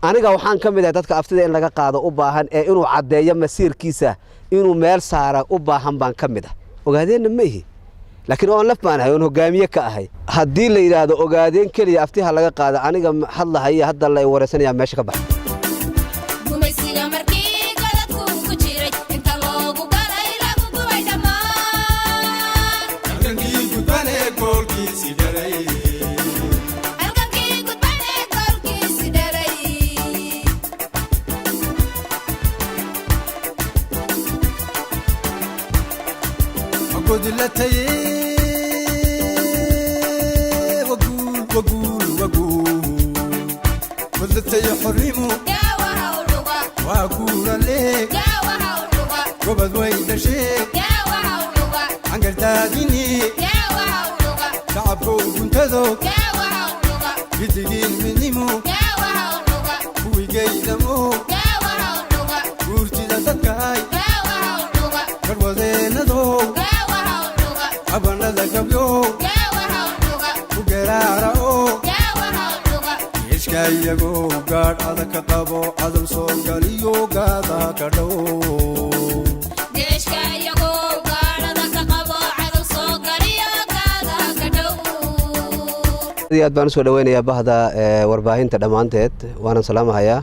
Aniga waxaan ka mid ahay dadka aftida in laga qaado u baahan ee inuu caddeeyo masiirkiisa, inuu meel saara u baahan baan ka mid ah. Ogaadeenna ma ihi, laakiin ONLF baan ahay oon hogaamiye ka ahay. Haddii la yidhaahdo Ogaadeen keliya aftiha laga qaado, aniga hadlahaya hadda la wareysanayaa meesha ka baxa. Gumaysiga markii godadku ku jiray, inta loogu galay lagu gubay dhammaan. Halgankii gudbane goolkiisi dhalay. Halgankii gudbane goolkiisi dhalay. Godlataye, waguul, waguul, waguul, godlataye xornimo. Gaawaha u dhuga. Waa guurale. Gaawaha u dhuga. Gobad way dhashee. Gaawaha u dhuga. Cangardaadini. Gaawaha u dhuga. Shacabkow guntado. Gaawaha u dhuga. Gidigiin midnimo. Gaawaha u dhuga. Kuwigaydamo. Gaawaha u dhuga. Guurtida dadkaay. Gaawaha u dhuga. Garwadeenadow. Gaawaha u dhuga. Abanada gabyow. Gaawaha u dhuga. Ku garaara oo. Gaawaha u dhuga. Geeshka iyagoo gaadh adag ka qabo cadow soo galiyo gaada ka dhow. Geeshka iyagoo gaadhada ka qabo cadow soo galiyo gaada ka dhow. Aad iyo aad baan usoo dhaweynayaa bahda warbaahinta dhammaanteed, waanan salaamahayaa.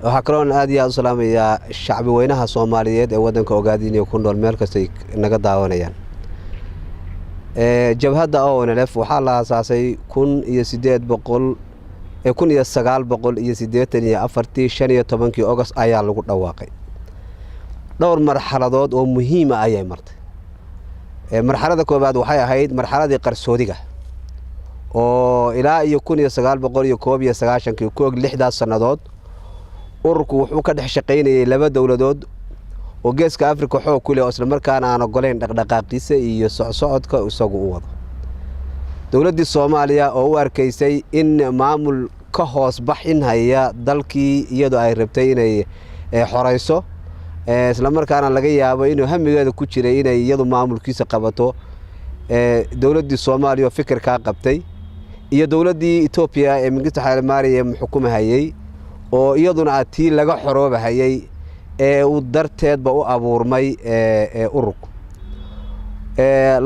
Waxaa kaloon aad iyo aad u salaamayaa shacbi weynaha Soomaaliyeed ee waddanka Ogaadiniyo ku nool, meel kastay naga daawanayaan. Jabhadda ONLF waxaa la aasaasay 1800, 1984-tii, 15-kii August ayaa lagu dhawaaqay. Dhowr marxaladood oo muhiima ayay martay. Marxalada koowaad waxay ahayd marxaladii qarsoodiga oo ilaa iyo 1991-kii ku og. 6daas sannadood ururku wuxuu ka dhex shaqaynayay laba dowladood oo Geeska Afrika xoog ku leh oo islamarkaana aan ogoleyn dhaqdhaqaaqiisa iyo socsocodka isagu u wado. Dowladdii Soomaaliya oo u arkaysay in maamul ka hoos baxinhaya dalkii iyadoo ay rabtay inay xorayso, islamarkaana laga yaabo inuu hamigeeda ku jiray inay iyadu maamulkiisa qabato. Dowladdii Soomaaliya oo fikirkaa qabtay iyo dowladdii Etoobiya ee Mingisto Xaylemaariya xukumahayey oo iyaduna ah tii laga xoroobahayey ee uu darteedba u abuurmay ururku.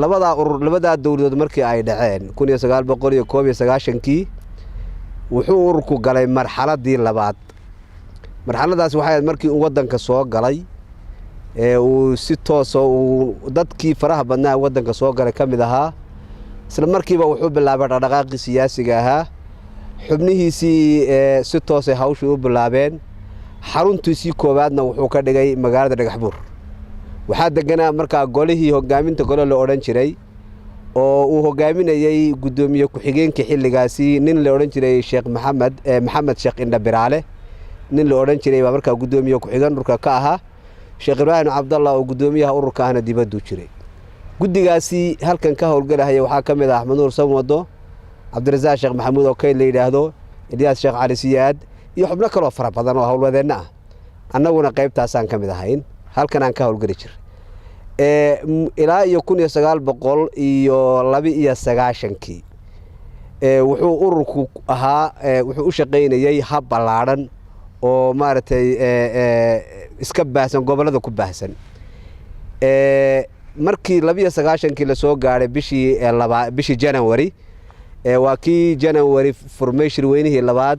Labadaa urur, labadaa dowladood markii ay dhaceen 1991-kii, wuxuu ururku galay marxaladii labaad. Marxaladaas waxay ahayd markii uu waddanka soo galay ee uu si toosa uu dadkii faraha badnaa ee waddanka soo galay ka mid ahaa. Isla markiiba wuxuu bilaabay dhaqdhaqaaqii siyaasiga ahaa. Xubnihiisii si toosay hawshii u bilaabeen. Xaruntiisii koowaadna wuxuu ka dhigay magaalada Dhagaxbuur. Waxaa deganaa markaa golihii hogaaminta, gole la odhan jiray oo uu hogaaminayey guddoomiye ku-xigeenka xilligaasi, nin la odhan jiray Sheekh Maxamed, Maxamed Sheekh Indhabiraale nin la odhan jiray baa markaa guddoomiye ku-xigeen ururka ka ahaa. Sheekh Ibraahim Cabdallah oo guddoomiyaha ururka ahna dibadduu jiray. Guddigaasi halkan ka howlgalahaya waxaa ka mid ah Axmed Nuur Samwado, Cabdirasaaq Sheekh Maxamuud oo kayd la yidhaahdo, Ilyaas Sheekh Cali Siyaad iyo xubno kaloo fara badan oo howlwadeenno ah. Annaguna qaybtaasaan ka mid ahayn, halkan aan ka howlgeli jiray ilaa iyo 1992-kii. Wuxuu ururku ahaa, wuxuu u shaqaynayey hab ballaadhan oo maaragtay iska baahsan, gobollada ku baahsan. Markii 92-kii lasoo gaadhay, bishii laba, bishii January, waa kii January furmay shirweynihii labaad,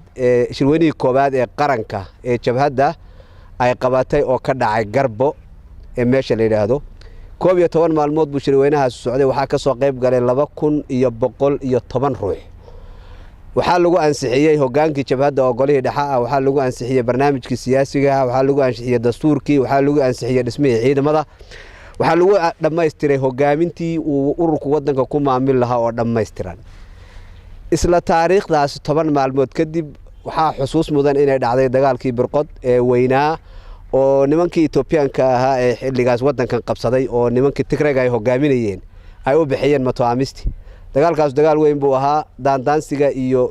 shirweynihii koowaad ee qaranka ee jabhadda ay qabatay oo ka dhacay Garbo ee meesha la yidhaahdo. 11 maalmood buu shirweynahaasi socday. Waxaa ka soo qayb galay 2110 ruux. Waxaa lagu ansixiyey hogaankii jabhadda oo golihii dhexa ah, waxaa lagu ansixiyey barnaamijkii siyaasiga ah, waxaa lagu ansixiyey dastuurkii, waxaa lagu ansixiyey dhismihii ciidamada, waxaa lagu dhammaystiray hogaamintii uu ururku waddanka ku maamul lahaa oo dhammaystiran. Isla taariikhdaas 10 maalmood kadib waxaa xusuus mudan inay dhacday dagaalkii Birqod ee weynaa oo nimankii Etoobiyaanka ahaa ee xilligaas waddankan qabsaday oo nimankii Tigrayga ay hogaaminayeen ay u bixiyeen matoamisti. Dagaalkaas dagaal weyn buu ahaa, daandaansiga iyo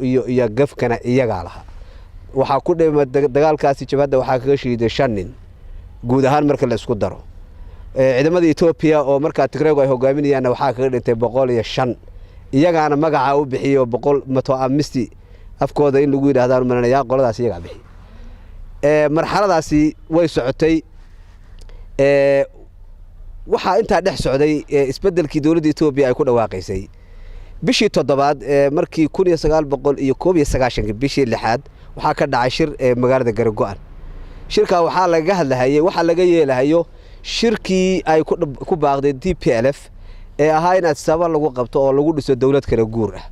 gafkana iyagaa lahaa. Waxaa ku dhima dagaalkaasi jabhadda waxaa kaga shiiday shan nin guud ahaan marka la isku daro. Ciidamada Etoobiya oo markaa Tigraygu ay hogaaminayaanna waxaa kaga dhintay 105. Iyagaana magacaa u bixiyey oo 100 matoamisti afkooda in lagu yidhahdaan malanayaa, qoladaas iyagaa bixiyey. Marxaladaasi way socotay. Waxaa intaa dhex socday isbeddelkii dowladda Etoobiya ay ku dhawaaqaysay bishii toddobaad, markii 1991-kii bishii lixaad waxaa ka dhacay shir ee magaalada Garago-an. Shirkaa waxaa lagaga hadlahayey waxaa laga yeelahayo shirkii ay ku baaqday TPLF ee ahaa in Addis Ababa lagu qabto oo lagu dhiso dowlad kala guur ah.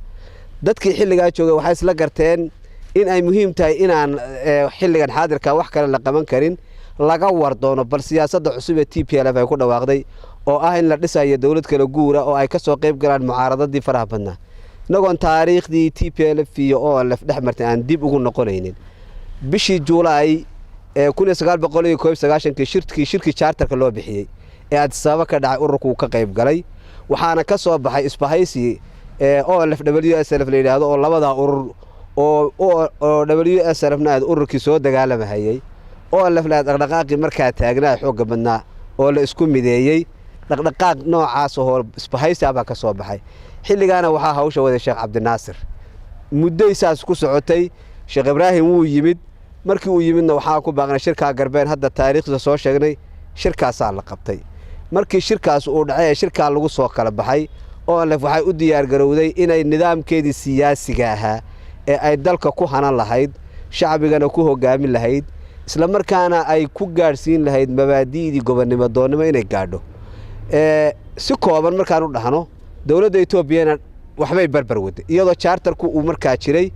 Dadkii xilligaa joogay waxay isla garteen in ay muhiim tahay inaan xilligan xaadirka wax kale la qaban karin, laga war doono bal siyaasadda cusub ee TPLF ay ku dhawaaqday oo ah in la dhisayo dowlad kala guura oo ay ka soo qayb galaan mucaaradadii faraha badnaa. Inagoon taariikhdii TPLF iyo OLF dhex martay aan dib ugu noqonaynin, bishii Juulaay ee 1991-kii shirkii charterka loo bixiyey ee Addis Ababa ka dhacay, ururku uu ka qayb galay. Waxaana ka soo baxay isbahaysi OLF WSLF la yidhaahdo, oo labadaa urur oo WSLF na aad ururkii soo dagaalamahayey, OLF na aad dhaqdhaqaaqii markaa taagnaa xoogga badnaa, oo la isku mideeyey. Dhaqdhaqaaq noocaas oo isbahaysi ah baa ka soo baxay. Xilligaana waxaa hawsha waday Sheekh Cabdinaasir. Mudday saas ku socotay. Sheekh Ibraahim wuu yimid. Markii uu yimidna waxaa ku baaqnay shirkaa Garbeen, hadda taariikhda soo sheegnay. Shirkaasaa la qabtay. Markii shirkaas uu dhacay ee shirkaa lagu soo kala baxay, OLF waxay u diyaargarowday inay nidaamkeedii siyaasiga ahaa ee ay dalka ku hanan lahayd, shacbigana ku hogaamin lahayd, isla markaana ay ku gaadhsiin lahayd mabaadi'dii gobonnimo doonnimo inay gaadho. Si kooban markaan u dhahno, dowladda Etoobiyana waxbay barbar waday, iyadoo charterku uu markaa jiray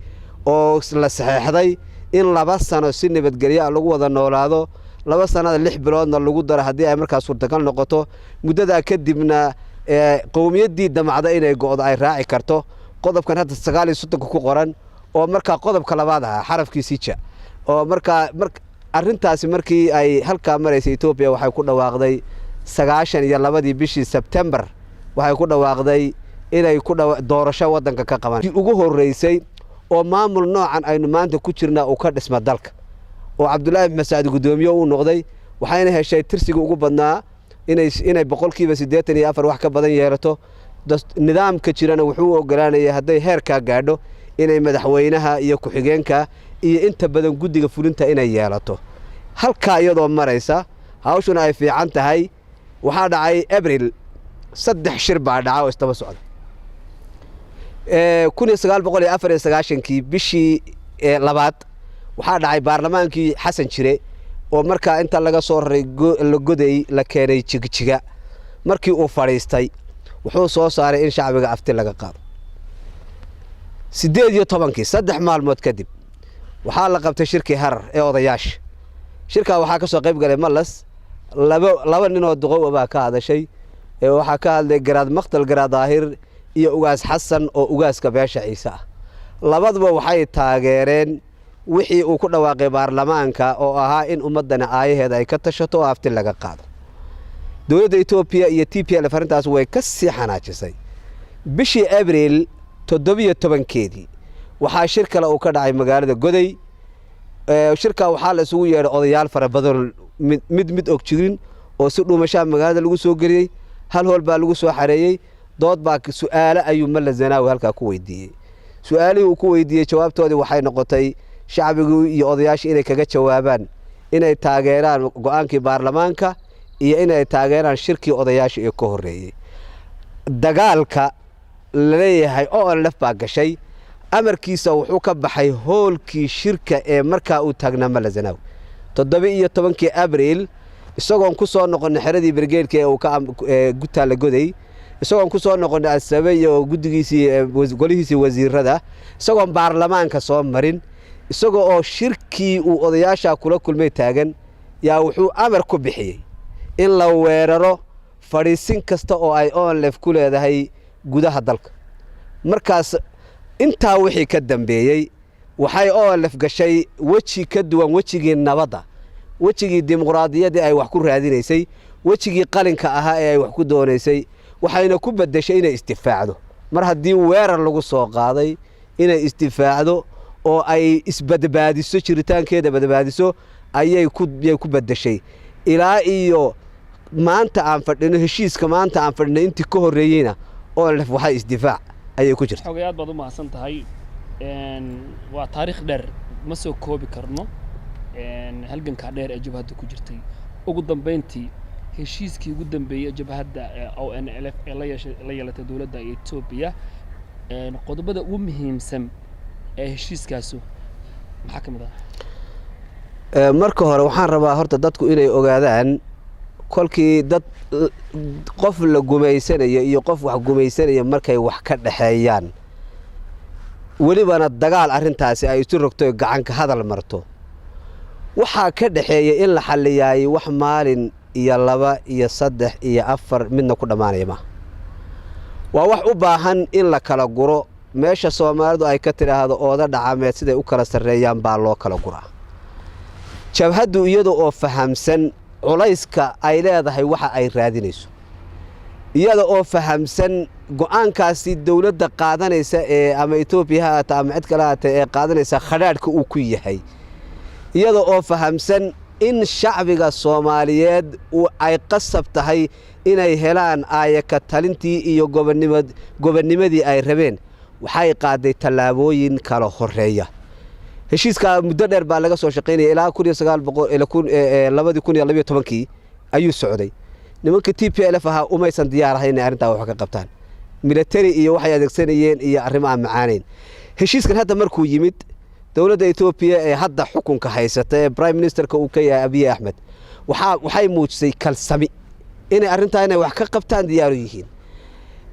oo la saxeexday in 2 sano si nabadgelyo ah lagu wada noolaado, 2 sanada 6 biloodna lagu daro haddii ay markaa suurtagal noqoto. Muddadaa kadibna qowmiyaddii damacda inay go'do ay raaci karto qodobkan hadda 39-ka ku qoran, oo markaa qodobka labaad ahaa xarafkiisii ja. Oo markaa arrintaasi markii ay halkaa maraysay, Etoobiya waxay ku dhawaaqday 92-dii bishii Sebtembar, waxay ku dhawaaqday inay ku doorasho waddanka ka qabaan ugu horreysay oo maamul noocan aynu maanta ku jirnaa uu ka dhisma dalka, oo Cabdullaahi Maxmed Saacid guddoomiye uu noqday. Waxayna heshay tirsiga ugu badnaa, inay 84% wax ka badan yeelato. Nidaamka jirana wuxuu u ogolaanayay hadday heerkaa gaadho inay madaxweynaha iyo ku-xigeenka iyo inta badan guddiga fulinta inay yeelato. Halkaa iyadoo maraysa hawshuna ay fiican tahay, waxaa dhacay Abril saddex shir baa dhaca oo isdaba socda. 1994-kii bishii labaad waxaa dhacay baarlamaankii Xasan Jire oo markaa inta laga soo raray la Goday la keenay Jigjiga. Markii uu fadhiistay wuxuu soo saaray in shacbiga afti laga qaado. 18-kii, 3 maalmood kadib, waxaa la qabtay shirkii Harar ee odayaasha. Shirkaa waxaa ka soo qayb galay Malas, laba nin oo duqow baa ka hadashay. Waxaa ka hadlay Garaad Maktal Garaad Daahir iyo Ugaas Xasan oo ugaaska beesha Ciise ah. Labaduba waxay taageereen wixii uu ku dhawaaqay baarlamaanka oo ahaa in ummaddani aayaheeda ay ka tashato oo afti laga qaado. Dowladda Etoobiya iyo TPLF arrintaas way ka sii xanaajisay. Bishii Abriil 17-keedii waxaa shir kale uu ka dhacay magaalada Goday. Shirkaa waxaa la isugu yeedhay odayaal fara badan, mid og jirin, oo si dhuumashaha magaalada lagu soo geliyey. Hal hool baa lagu soo xareeyey. Dood baa, su'aalo ayuu Malla Zanaawi halkaa ku weydiiyey. Su-aalihii uu ku weydiiyey jawaabtoodii waxay noqotay shacbigii iyo odayaashii inay kaga jawaabaan inay taageeraan go-aankii baarlamaanka iyo inay taageeraan shirkii odayaasha ee ka horreeyey. Dagaalka laleeyahay ONLF baa gashay, amarkiisa wuxuu ka baxay hoolkii shirka ee markaa uu taagnaa Malla Zanaawi 17-kii Abriil, isagoon ku soo noqonay xeradii brigeedka ee uu ka gutaalla Goday, isagoon ku soo noqonay Asabe iyo guddigiisii, golihiisii wasiirada, isagoon baarlamaanka soo marin, isagoo oo shirkii uu odayaasha kula kulmay taagan, yaa wuxuu amar ku bixiyey in la weeraro fadhiisin kasta oo ay ONLF ku leedahay gudaha dalka. Markaas intaa wixii ka dambeeyey waxay OLF gashay weji ka duwan wejigii nabadda, wejigii dimuqraadiyaddii ay wax ku raadinaysay, wejigii qalinka ahaa ee ay wax ku doonaysay. Waxayna ku beddeshay inay isdifaacdo. Mar haddii weerar lagu soo qaaday, inay isdifaacdo oo ay isbadbaadiso, jiritaankeeda badbaadiso ayay ku beddeshay. Ilaa iyo maanta aan fadhino, heshiiska maanta aan fadhino intii ka horreeyeyna, OLF waxay isdifaac ayay ku jirta. Xogay, aad baad u mahadsan tahay. Waa taariikh dheer, ma soo koobi karno. Halgankaa dheer ee jabhadda ku jirtay, ugu dambeyntii heshiiskii ugu dambeeyey jabhadda ONLF ee la yeeshay la yeelatay dowladda Etoobiya, qodobada ugu muhiimsan ee heshiiskaasu maxaa ka mid ah? Marka hore waxaan rabaa horta dadku inay ogaadaan, kolkii dad qof la gumaysanayo iyo qof wax gumaysanaya markay wax ka dhexeeyaan, welibana dagaal arrintaasi ay isu rogto, gacanka hadal marto, waxaa ka dhexeeya in la xalliyaayay wax maalin iyo laba iyo saddex iyo afar midna ku dhammaanaya maaha. Waa wax u baahan in la kala guro. Meesha Soomaalidu ay ka tidhaahdo ooda dhacameed siday u kala sarreeyaan baa loo kala guraa. Jabhaddu iyada oo fahamsan culayska ay leedahay waxa ay raadinayso, iyada oo fahamsan go'aankaasi dowladda qaadanaysa ee ama Etoobiya ha ahaata ama cid kale haatee ee qaadanaysa khadhaadhka uu ku yahay, iyada oo fahamsan in shacbiga Soomaaliyeed ay qasab tahay inay helaan aayaka talintii iyo gobonnimadii ay rabeen, waxay qaaday tallaabooyin kala horeeya. Heshiiskaa muddo dheer baa laga soo shaqaynaya, ilaa 2012kii ayuu socday. Nimanka TPLF ahaa umaysan diyaar ahayn inay arrintaa wax ka qabtaan, military iyo waxay adeegsanayeen iyo arrimo aan macaanayn. Heshiiskan hadda markuu yimid, dowladda Etoobiya ee hadda xukunka haysata ee prime ministerka uu ka yahay Abiy Axmed waxay muujisay kalsami inay arrintaa inay wax ka qabtaan diyaaru yihiin.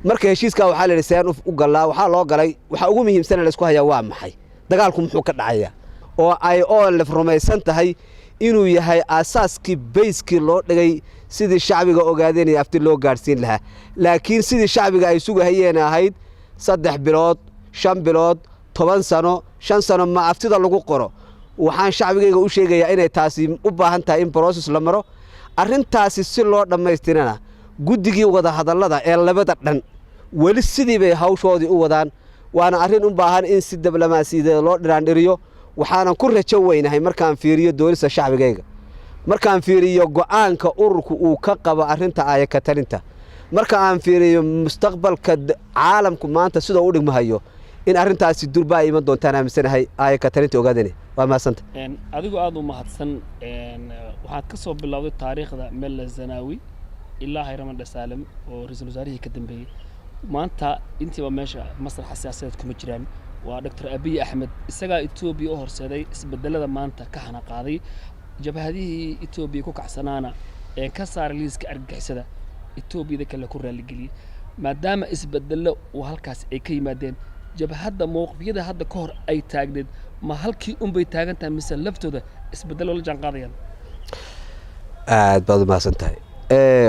Marka heshiiskaa waxaa la yidhi seen u gallaa, waxaa loo galay. Waxaa ugu muhiimsana la isku hayaa waa maxay? Dagaalku muxuu ka dhacayaa oo ay ONLF rumaysan tahay inuu yahay aasaaskii bayskii loo dhigay sidii shacbiga Ogaadeen iyo afti loo gaadhsiin lahaa? Laakiin sidii shacbiga ay sugahayeen ahayd 3 bilood, 5 bilood, 10 sano, 5 sano ma aftida lagu qoro. Waxaan shacbigayga u sheegayaa inay taasi u baahan tahay in process la maro arrintaasi si loo dhammaystirana. Guddigii wadahadallada ee labada dhan weli sidii bay hawshoodii u wadaan, waana arrin u baahan in si diblomaasiyadeed loo dhiraandhiriyo. Waxaanan ku rajo weynahay markaan fiiriyo doonista shacbigayga, markaan fiiriyo go'aanka ururku uu ka qabo arrinta aayaka talinta, marka aan fiiriyo mustaqbalka caalamku maanta sidoo u dhigmahayo, in arrintaasi durba ay iman doontaan aaminsanahay aayaka talinta Ogaadane. Waa mahadsanta. Adigoo aada u mahadsan, waxaad ka soo bilowday taariikhda Mele Zanawi ilaa Hayraman Dhasaalem oo ra-iisul wasaarihii ka dambeeyey. Maanta intiiba meesha masraxa siyaasadeed kuma jiraan, waa Doctor Abiy Axmed. Isagaa Etoobiya u horseeday isbedelada maanta ka hana qaaday, jabhadihii Etoobiya ku kacsanaana ee ka saaray liiska argagixisada, Etoobiyada kale ku raaligeliyey. Maadaama isbedello uu halkaas ay ka yimaadeen, jabhadda mowqifyada hadda ka hor ay taagneed ma halkii unbay taagan tahay mise laftooda isbedello la jaan qaadayaan? Aad baad u mahadsan tahay.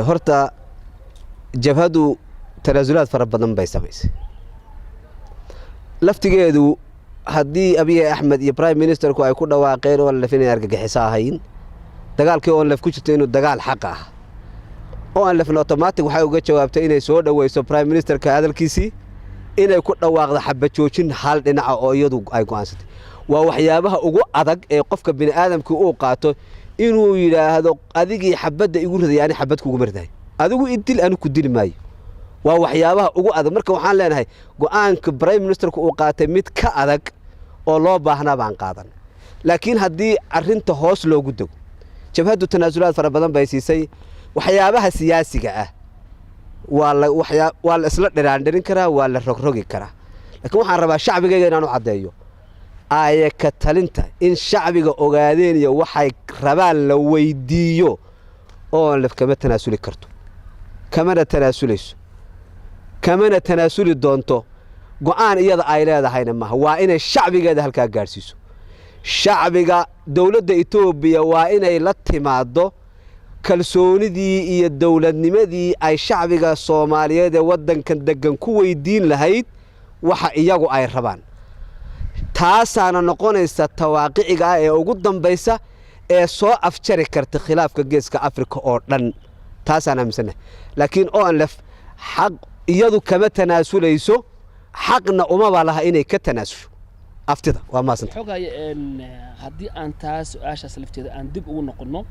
Horta jabhaddu tanaasulaad fara badan bay samaysay laftigeedu. Haddii Abiy Axmed iyo prime ministerku ay ku dhawaaqeen ONLF inay argagixiso ahayn, dagaalkii ONLF ku jirto inuu dagaal xaq ah, ONLFna automatic waxay uga jawaabtay inay soo dhoweyso prime ministerka hadalkiisii, inay ku dhawaaqdo xabajoojin hal dhinaca oo iyadu ay go'aansatay. Waa waxyaabaha ugu adag ee qofka bini aadamkii uu qaato, inuu yidhaahdo adigii xabadda igu riday ani xabad kuguma ridahay, adigu idil anu ku dili maayo. Waa waxyaabaha ugu adag. Marka waxaan leenahay go'aanka prime ministerku uu qaatay mid ka adag oo loo baahnaa baan qaadan. Laakiin haddii arrinta hoos loogu dego, jabhaddu tanaasulaad fara badan bay siisay. Waxyaabaha siyaasiga ah waa la waxyaa waa la isla dhiraandhirin karaa, waa la rogrogi karaa. Laakiin waxaan rabaa shacbigayga inaan u caddeeyo aayaka talinta in shacbiga Ogaadeen iyo waxay rabaan la weydiiyo ONLF kama tanaasuli karto, kamana tanaasulayso, kamana tanaasuli doonto. Go'aan iyada ay leedahayna maaha. Waa inay shacbigeeda halkaa gaadhsiiso shacbiga. Dowladda Etoobiya waa inay la timaaddo kalsoonidii iyo dowladnimadii ay shacbiga Soomaaliyeed ee waddankan deggan ku weydiin lahayd waxa iyagu ay rabaan. Taasaana noqonaysa tawaaqiciga ah ee ugu dambaysa ee soo afjari karta khilaafka Geeska Afrika oo dhan. Taasaan aaminsannahay. Laakiin ONLF xaq iyadu kama tanaasulayso, xaqna umaba laha inay ka tanaasusho aftida. Waa mahadsanta. Xogaya, haddii aan taa su-aashaas lafteeda aan dib ugu noqonno,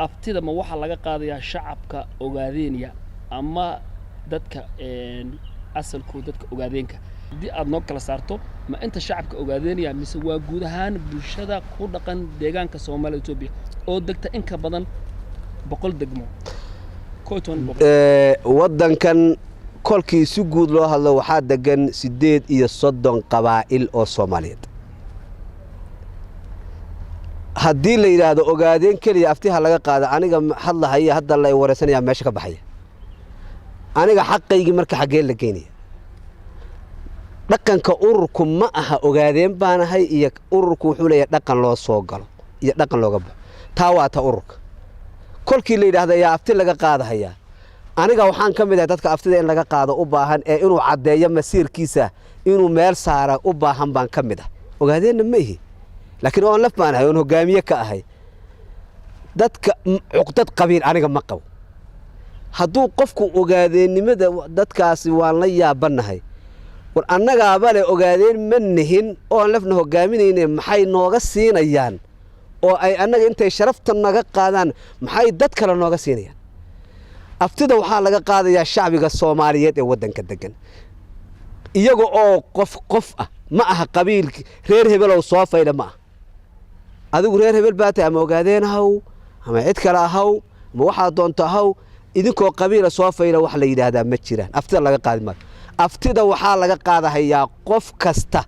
aftida ma waxaa laga qaadayaa shacabka Ogaadeenya ama dadka asalkooda dadka Ogaadeenka? Haddii aad noo kala saarto. Ma inta shacabka ogaadeenaya mise waa guud ahaan bulshada ku dhaqan deegaanka Soomaalida Etoobiya oo degta in ka badan 100 degmo, 11 boqol? Waddankan kolkii si guud loo hadlo waxaa degan 38 qabaa'il oo Soomaaliyeed. Haddii la yidhaahdo Ogaadeen keliya aftiha laga qaada, aniga hadlahaya hadda la wareysanayaa meesha ka baxaya, aniga xaqaygii marka xaggee la geynaya? Dhaqanka ururku ma aha Ogaadeen baanahay iyo ururku wuxuu leeyahay dhaqan loo soo galo iyo dhaqan looga baxo. Taa waa ta ururka. Kolkii la yidhaahdo ayaa afti laga qaadahayaa, aniga waxaan ka mid ahay dadka aftida in laga qaado u baahan ee inuu caddeeyo masiirkiisa, inuu meel saara u baahan baan ka mid ah. Ogaadeenna ma ihi, laakiin ONLF baan ahay oon hogaamiye ka ahay. Dadka cuqdad qabiil aniga ma qabo. Hadduu qofku ogaadeennimada dadkaasi waan la yaabanahay. War annagaaba le Ogaadeen ma nihin, ONLFna hogaaminayne, maxay nooga siinayaan oo ay annaga intay sharafta naga qaadaan maxay dad kale nooga siinayaan? Aftida waxaa laga qaadayaa shacbiga Soomaaliyeed ee waddanka degan, iyaga oo qof qof ah. Ma aha qabiil reer hebelow soo fayla ma ah. Adigu reer hebel baa tahay, ama Ogaadeen ahaw ama cid kale ahaw ama waxaa doonto ahaw, idinkoo qabiila soo fayla wax la yidhaahdaa ma jiraan. Aftida laga qaadi maayo. Aftida waxaa laga qaadahayaa qof kasta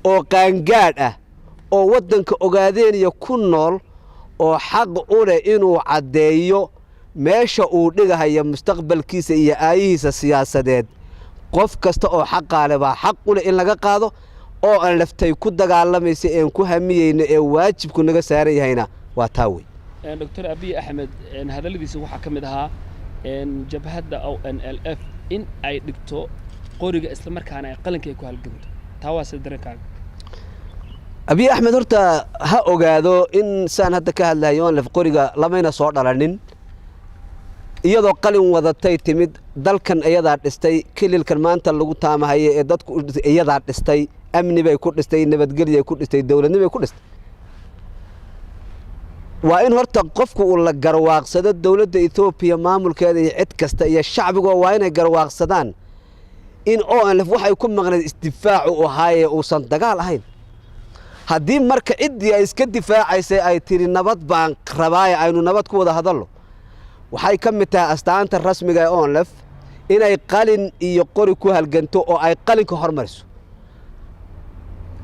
oo qaangaadh ah oo waddanka Ogaadeeniya ku nool oo xaq u leh inuu caddeeyo meesha uu dhigahayo mustaqbalkiisa iyo aayihiisa siyaasadeed. Qof kasta oo xaqaale baa xaq u leh in laga qaado. Oo aan laftay ku dagaalamaysa een ku hamiyeyno ee waajibku naga saaran yahayna waa taa wey. Doctor Abiy Axmed hadalladiisa waxaa ka mid ahaa jabhadda ONLF in ay dhigto qoriga islamarkaana ay qalinka ay ku halganto. Taa waa sida dareenkaaga? Abiy Axmed horta ha ogaado in saan hadda ka hadlahayo ONLF qoriga lamayna soo dhalanin. Iyadoo qalin wadatay timid dalkan, iyadaa dhistay kililkan maanta lagu taamahaye ee dadku iyadaa dhistay. Amni bay ku dhistay, nabadgelyay ku dhistay, dowladnimay ku dhistay. Waa in horta qofku uu la garwaaqsado dowladda Etoobiya maamulkeeda iyo cid kasta iyo shacbigoo, waa inay garwaaqsadaan in ONLF waxay ku maqnayd isdifaacu u ahaaye uusan dagaal ahayn. Haddii marka ciddii ay iska difaacaysay ay tidhi nabad baan rabaaye, aynu nabad ku wada hadallo, waxay ka mid tahay astaanta rasmiga ee ONLF inay qalin iyo qori ku halganto oo ay qalinka hormariso.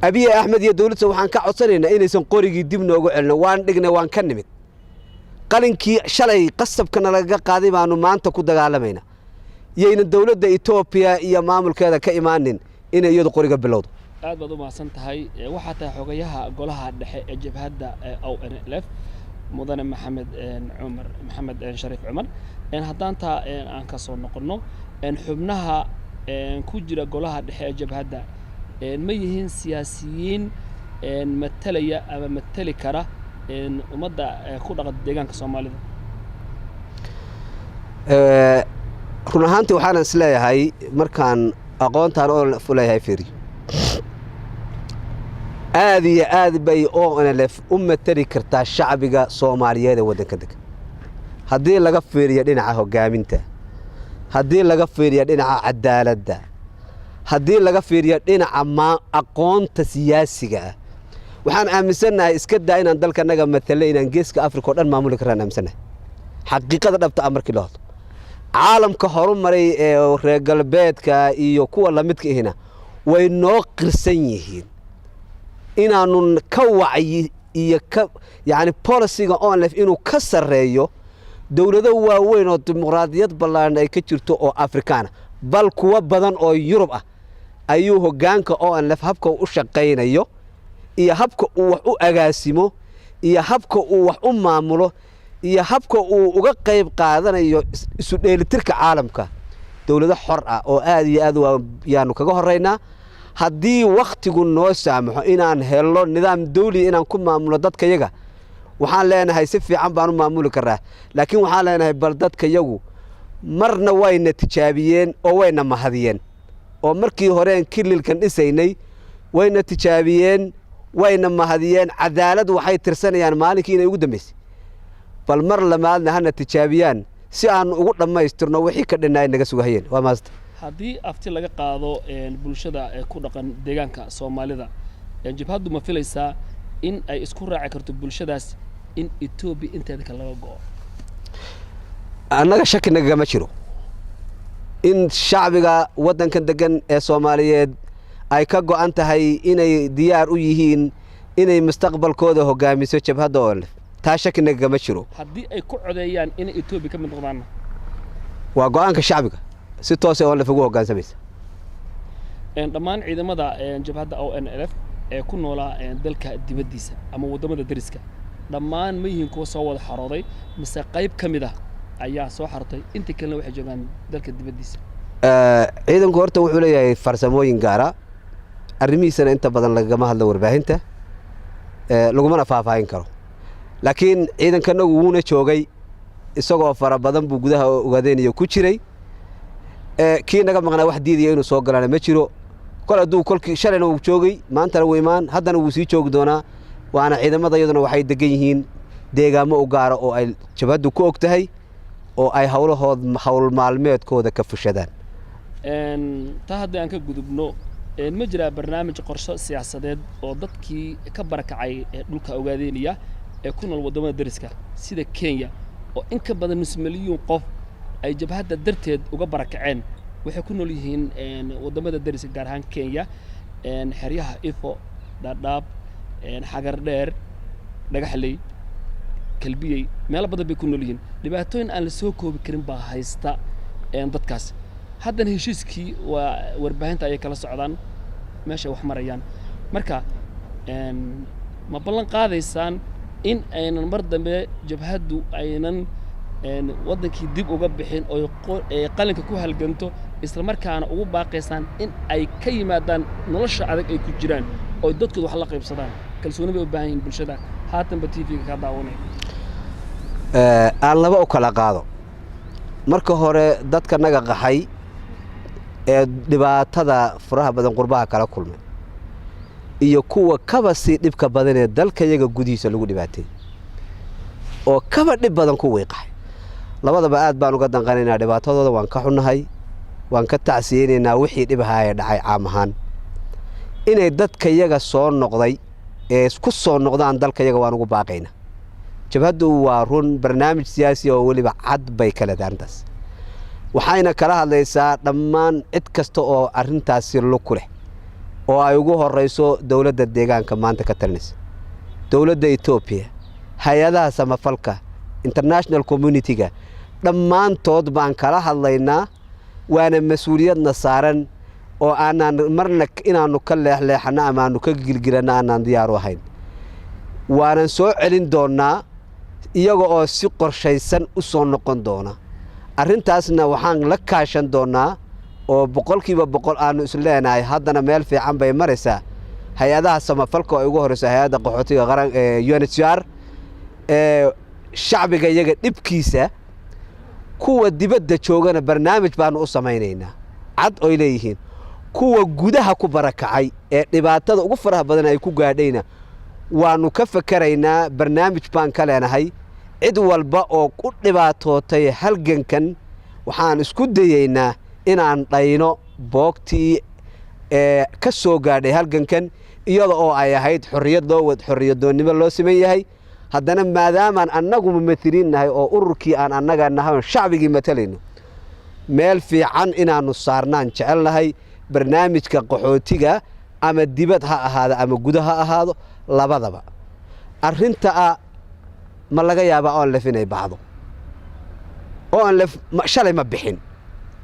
Abiy Axmed iyo dowladda waxaan ka codsanaynaa inaysan qorigii dib noogu celino. Waan dhignay, waan ka nimid. Qalinkii shalay qasabkana lagaga qaaday baanu maanta ku dagaalamaynaa. Yaynan dowladda Etoobiya iyo maamulkeeda ka imaanin inay iyadu qoriga bilowdo. Aad baad u mahadsan tahay. Waxaa tahay xogayaha golaha dhexe ee jabhadda ONLF, mudane Maxamed Cumar Maxamed Shariif Cumar. Haddaan taa aan ka soo noqonno, xubnaha ku jira golaha dhexe ee jabhadda ma yihiin siyaasiyiin matalaya ama matali kara ummadda ku dhaqan deegaanka Soomaalida? Run ahaantii waxaanan is leeyahay markaan aqoontaan ONLF u leeyahay fiiriyo, aad iyo aad bay ONLF u matali kartaa shacbiga Soomaaliyeed ee waddanka degan, haddii laga fiiriyo dhinaca hoggaaminta, haddii laga fiiriyo dhinaca cadaaladda, haddii laga fiiriyo dhinaca aqoonta siyaasiga ah. Waxaan aaminsannahay, iska daa inaan dalkanaga matale, inaan Geeska Afrika o dhan maamuli karaan aaminsannahay. Xaqiiqada dhabta ah markii loo hadlo, caalamka horumaray ee reer galbeedka iyo kuwa lamidka ihina way noo qirsan yihiin inaanu ka wacyi iyo ka yacni policyga ONLF inuu ka sarreeyo dowlado waaweyn oo dimuqraadiyad ballaaran ay ka jirto oo Afrikaana, bal kuwo badan oo Yurub ah ayuu hoggaanka ONLF habka uu u shaqaynayo iyo habka uu wax u agaasimo iyo habka uu wax u maamulo iyo habka uu uga qayb qaadanayo isu dheelitirka caalamka. Dowlado xor ah oo aad iyo aad yaanu kaga horraynaa. Haddii wakhtigu noo saamaxo inaan helno nidaam dawliya inaan ku maamulo dadkayaga, waxaan leenahay si fiican baan u maamuli karaa. Laakiin waxaan leenahay bal dadkayagu marna wayna tijaabiyeen oo wayna mahadiyeen, oo markii horeen kililkan dhisaynay wayna tijaabiyeen, wayna mahadiyeen. Cadaalad waxay tirsanayaan maalinkii inay ugu dambaysay. Bal mar lamaadna hana tijaabiyaan si aanu ugu dhammaystirno wixii ka dhinnaay naga sugahayeen. Waa maasanta. Haddii afti laga qaado bulshada ee ku dhaqan deegaanka Soomaalida, jabhaddu ma filaysaa in ay isku raaci karto bulshadaas in Etoobiya inteeda kale laga go'o? Annaga shaki nagagama jiro in shacbiga waddankan degan ee Soomaaliyeed ay ka go'an tahay inay diyaar u yihiin inay mustaqbalkooda hogaamiso jabhadda ONLF. Taa shaki nagagama jiro. Haddii ay ku codeeyaan inay Etoobiya ka mid noqdaanna? Waa go'aanka shacbiga, si toosay ONLF ugu hoggaansamaysa. Dhammaan ciidamada jabhadda ONLF ee ku noolaa dalka dibaddiisa ama waddamada deriska, dhammaan ma yihiin kuwa soo wada xarooday, mise qayb ka mid ah ayaa soo xarotay, inta kalena waxay joogaan dalka dibaddiisa? Ciidanku horta wuxuu leeyahay farsamooyin gaara, arrimihiisana inta badan lagama hadlo warbaahinta, lagumana faahfaahin karo. Laakiin ciidankanagu wuuna joogay, isagoo fara badan buu gudaha Ogaadeenaya ku jiray. Kii naga maqnaa wax diidaya inuu soo galaana ma jiro. Kol hadduu kolkii shalayna wuu joogay, maantana wuu imaan, haddana wuu sii joogi doonaa. Waana ciidamada iyaduna waxay degan yihiin deegaamo u gaara oo ay jabhaddu ku og tahay oo ay howlahood hawl maalmeedkooda ka fushadaan. Taa haddii aan ka gudubno, ma jiraa barnaamij qorshe siyaasadeed oo dadkii ka barakacay ee dhulka Ogaadeenaya ee ku nool waddamada deriska sida Kenya, oo in ka badan nus milyuun qof ay jabhadda darteed uga barakaceen, waxay ku nool yihiin waddamada deriska, gaar ahaan Kenya, xeryaha Ifo, Dhadhaab, Xagar Dheer, Dhagaxley, Kalbiyey, meelo badan bay ku nool yihiin. Dhibaatooyin aan la soo koobi karin baa haysta dadkaas. Haddana heshiiskii waa warbaahinta ayay kala socdaan meeshay wax marayaan. Marka ma ballan qaadaysaan in aynan mar dambe jabhaddu aynan waddankii dib uga bixin oy qalinka ku halganto, isla markaana ugu baaqaysaan in ay ka yimaadaan nolosha adag ay ku jiraan oo dadkooda wax la qaybsadaan? Kalsooni bay u baahan yihiin bulshada haatanba TV-ga ka daawanaya. Aan laba u kala qaado. Marka hore, dadka naga qaxay ee dhibaatada faraha badan qurbaha kala kulmay iyo kuwa kaba sii dhibka badan ee dalka yaga gudihiisa lagu dhibaateeyey oo kaba dhib badan kuwii qaxay, labadaba aad baan uga danqanaynaa dhibaatadooda. Waan ka xunnahay, waan ka tacsiyeynaynaa wixii dhib ahaa ee dhacay. Caam ahaan, inay dadka yaga soo noqday ee ku soo noqdaan dalka yaga waan ugu baaqaynaa. Jabhaddu waa run, barnaamij siyaasi oo weliba cad bay ka leedahay arrintaas, waxayna kala hadlaysaa dhammaan cid kasta oo arrintaasi lug ku leh, oo ay ugu horeyso dowladda deegaanka maanta ka talinaysa, dowladda Etoobiya, hay-adaha samafalka, international community-ga, dhammaantood baan kala hadlaynaa. Waana mas-uuliyadna saaran oo aanaan marna inaannu ka leexleexanno ama aanu ka gilgilanno aanaan diyaaru ahayn. Waanan soo celin doonnaa iyaga oo si qorshaysan u soo noqon doona. Arrintaasna waxaan la kaashan doonnaa oo 100% aanu isleenahay haddana meel fiican bay maraysaa hay-adaha samafalka oo ay ugu horeyso hay-adda qaxootiga qaran ee UNHCR. Ee shacbiga iyaga dhibkiisa, kuwa dibadda joogana barnaamij baanu u samaynaynaa cad oy leeyihiin. Kuwa gudaha ku barakacay ee dhibaatada ugu faraha badan ay ku gaadhayna waanu ka fakeraynaa, barnaamij baan ka leenahay. Cid walba oo ku dhibaatootay halgankan waxaan isku dayeynaa inaan dhayno boogtii ee ka soo gaadhay halgankan, iyada oo ay ahayd xorriyad loo wad xorriyadoonnimo loo siman yahay. Haddana maadaamaan annagu mumathiliin nahay oo ururkii aan annaga nahay oon shacbigii matalayno, meel fiican inaannu saarnaan jecelnahay barnaamijka qaxootiga, ama dibad ha ahaado ama gudo ha ahaado, labadaba. Arrinta a ma laga yaabaa ONLF inay baxdo? ONLF shalay ma bixin.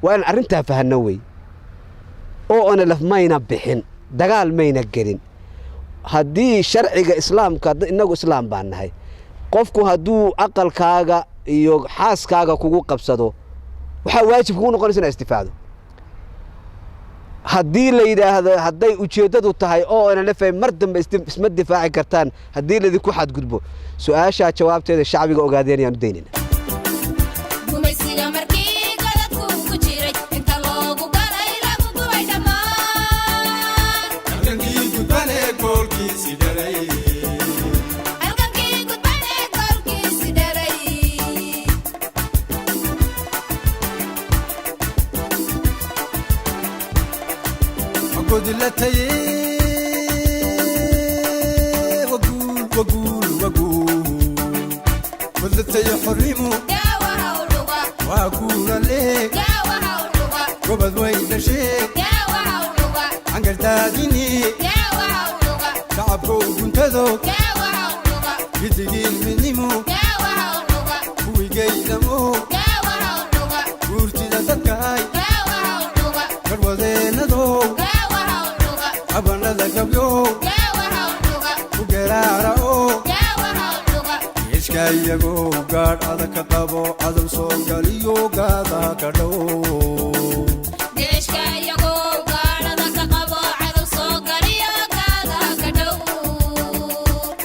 Waa inaan arrintaa fahanno wey. ONLF mayna bixin, dagaal mayna gelin. Haddii sharciga islaamka, innagu islaam baan nahay, qofku hadduu aqalkaaga iyo xaaskaaga kugu qabsado, waxaa waajib kugu noqonaysa inaad isdifaacdo. Haddii la yidhaahdo, hadday ujeeddadu tahay ONLF mar dambe isma difaaci kartaan haddii laydinku xadgudbo, su-aashaa jawaabteeda shacbiga ogaadeen ayaan u daynayna. Gumaysiga markii godadku ku jiray, inta loogu galay lagu gubay dhammaan. Halgankii gudbane goolkiisi dhalay. Halgankii gudbane goolkiisi dhalay. Godlataye waguul waguul waguul, godlataye xornimo waa guurale, gobad way dhashee cangardaadini, shacabkow guntado gidigiin midnimo kuwigeydamo, guurtida dadkaay garwadeenadow, abanada gabyow ku garaara oo geeshka iyagoo gaadh adag ka qabo cadow soo galiyo gaada ka dhow. Geeshka iyagoo